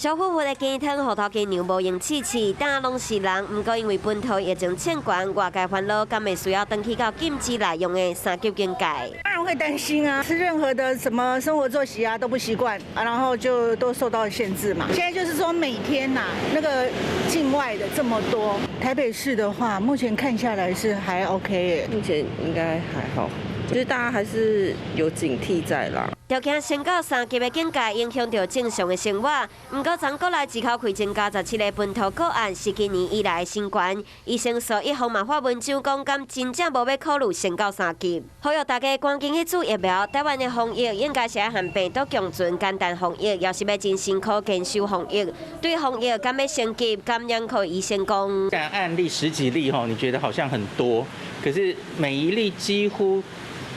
燒呼呼的雞湯、芋頭雞娘無閒試試，但攏是人。毋過因為本土疫情衝懸，外界煩惱，敢會需要轉去到禁止內用的三級警戒？當然會擔心啊，吃任何的什麼生活作息啊都不習慣啊，然後就都受到限制嘛。現在就是說每天吶，那個境外的這麼多，台北市的話，目前看下來是還 OK。目前應該還好，就是大家還是有警惕在啦。著驚升到三級的警戒，影響著正常的生活。毋過，昨國內一口氣增加17個本土個案，是今年以來的新高。醫生所一方嘛發文章講，敢真正無欲考慮升到三級。呼籲大家趕緊去注疫苗。台灣的防疫應該是愛和病毒共存，簡單防疫，抑是欲真辛苦堅守防疫。對防疫敢欲升級，感染科醫生講：案例十幾例吼，你覺得好像很多，可是每一例幾乎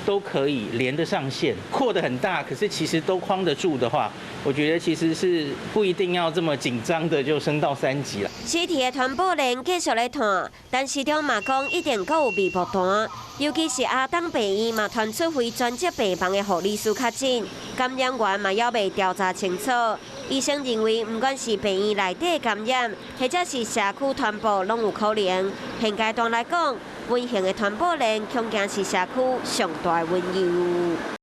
都可以連得上線，擴得很大，可是其實都框得住的話，我覺得其實是不一定要這麼緊張的就升到三級了。屍體的傳播鏈繼續咧斷，但市長嘛講一定閣有未爆彈，尤其是亞東病院嘛傳出非專職病房的護理師確診，感染源嘛猶未調查清楚。醫生認為，毋管是病院內底感染，或者是社區傳播，攏有可能。現階段來講，瘟疫的傳播鏈恐驚是社區上大的隱憂。